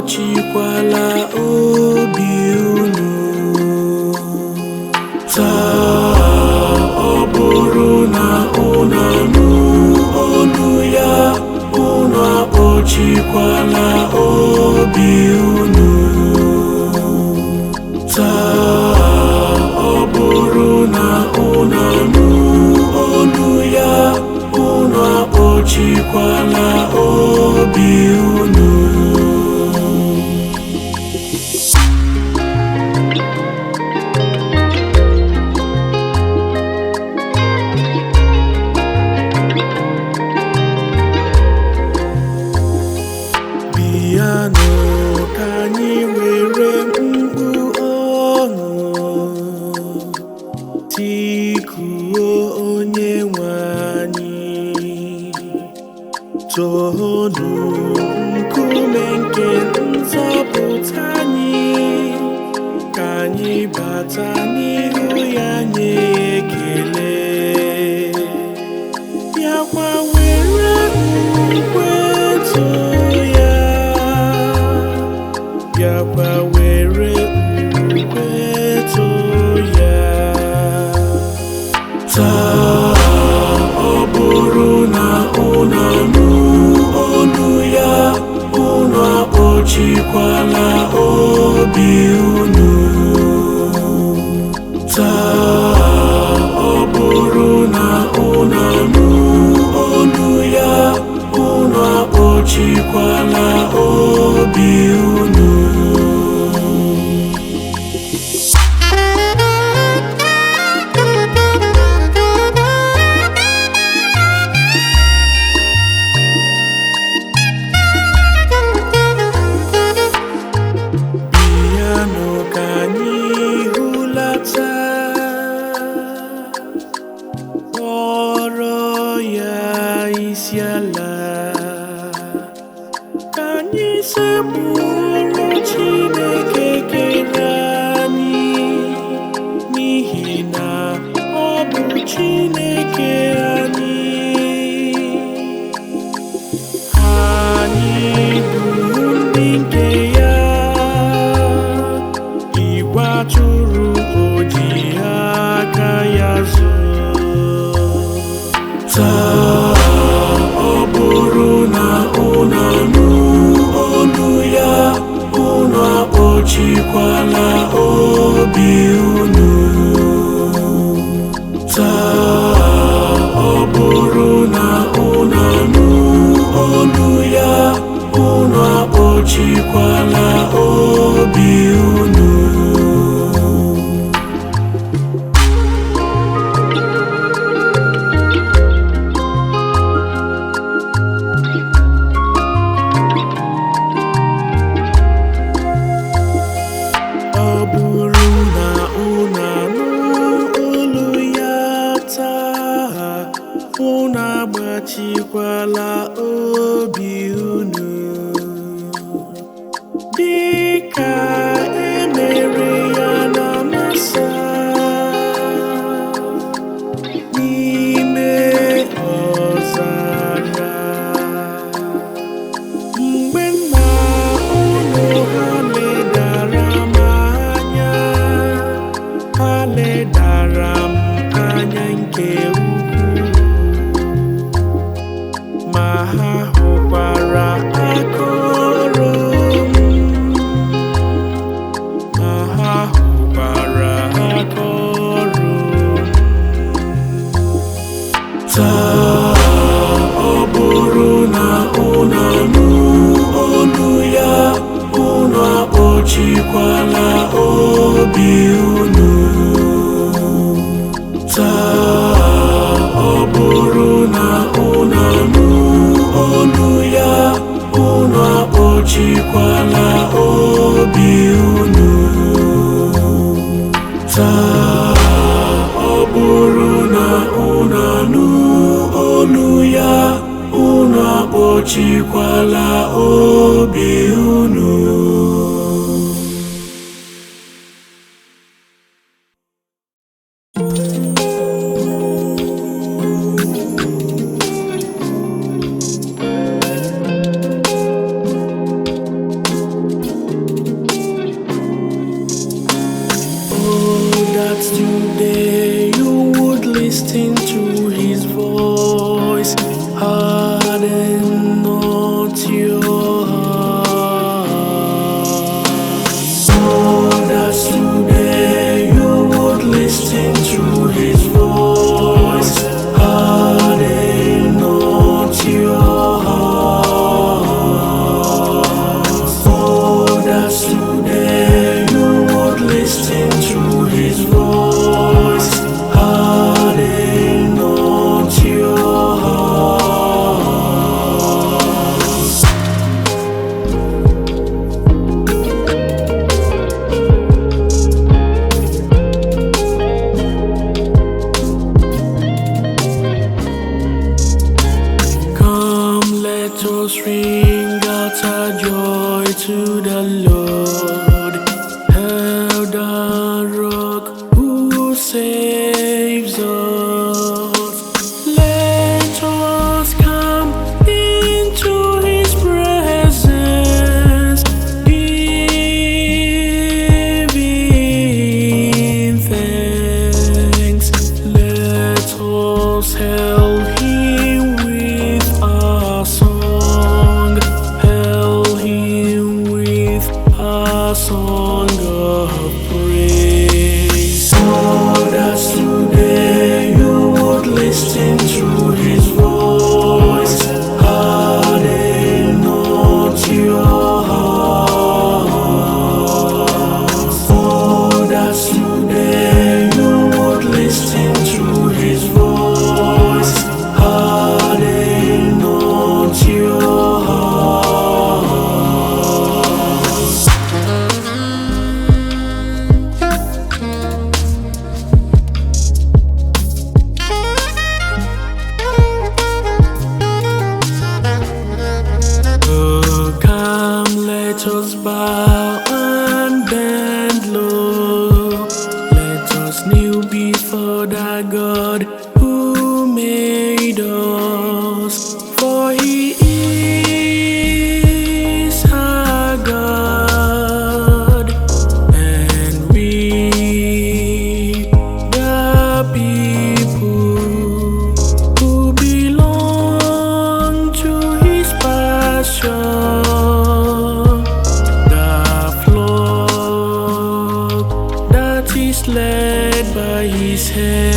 akpọchikwala obi unu. Taa, ọ bụrụ na unu anụ olu ya, unu akpọchikwala obi unu. Taa, ọ bụrụ na unu anụ olu ya, unu akpọchikwala obi unu. Bịanụ ka anyị were mkpu ọṅụ tikuo onye nwe anyị. Toonu nkume nke nzọpụta anyị, ka anyị bata n'ihu ya nye ekele. Bịakwa were ukwe too ya, bịakwa were ukwe too ya. Taa, ọ bụrụ na unu anụ olu ya, unu akpọchikwala obi unu. Taa, ọ bụrụ na unu anụ olu ya, unu akpọchikwala obi unu. Bịanụ ka anyị hụlata, kpọrọ ya isi ala, ka anyị sekpụrụ Chineke kere anyị, n'ihi na ọ bụ Chineke anyị. Anyị bụ ndị nke ya, igwe atụrụ o ji aka ya zụọ. Taa, ọ bụrụ na unu anụ olu ya, unu akpọchikwala obi unu. Taa, ọ bụrụ na unu anụ olu ya, unu akpọchikwala obi unu. Ọ bụrụ na unu anụ olu ya taa, unu agbachikwala obi unu, dịka e mere ya na Masa n'ime ọzara. Mgbe nna unu ha ledara m anya, ha ledara m anya nke ukwuu, ma ha hụkwara aka ọrụ m, ma ha hụkwara aka ọrụ m. Taa, ọ bụrụ na unu anụ olu ya, unu akpọchikwala obi unu. Taa, ọ bụrụ na unu anụ olu ya, unu akpọchikwala obi unu. Taa, ọ bụrụ na unu anụ olu ya, unu akpọchikwala obi unu. us ring out our joy to the Lord. Hail the rock who saves us. Let us come into his presence, giving thanks. Let us hail him with a song, hail him with a song of praise. Oh, that today you would listen to his voice. Harden not your heart. Oh, that today you would listen to his voice. Harden not your heart. Oh, come, let us bow and bend low. Let us kneel before the God who made us, for he is our God, and we, the people who belong to his passion, the flock that is led by his hand.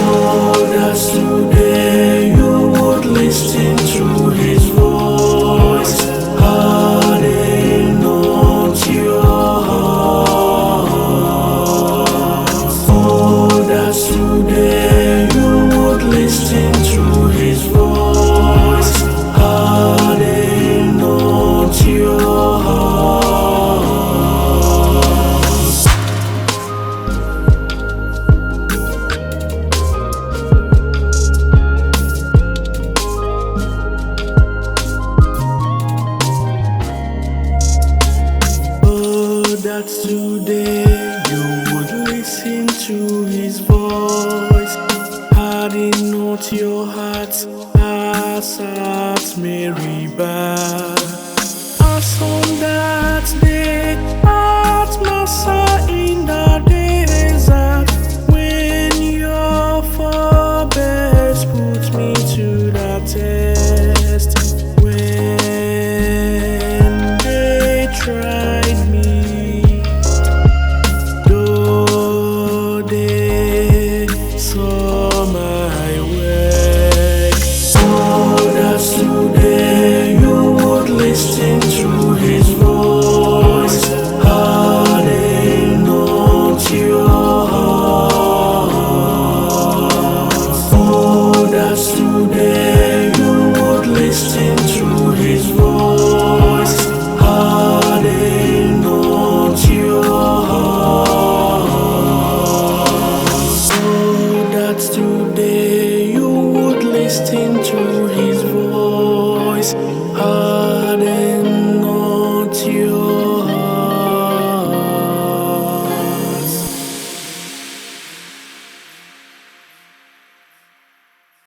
Oh, that today you would listen to his voice. Harden not your heart. Oh, that today you would listen to his voice. Harden not your heart. Oh, that today you would listen to his voice. Harden not your hearts as at Meribah, as on that day at Massah in the desert, when your forebears put me to the test, when they tried me, though they saw my work. Oh, that today you would listen to his voice. Harden not your heart. Oh, that today you would listen to his voice. Harden not your heart. Oh, that today you would listen to his voice.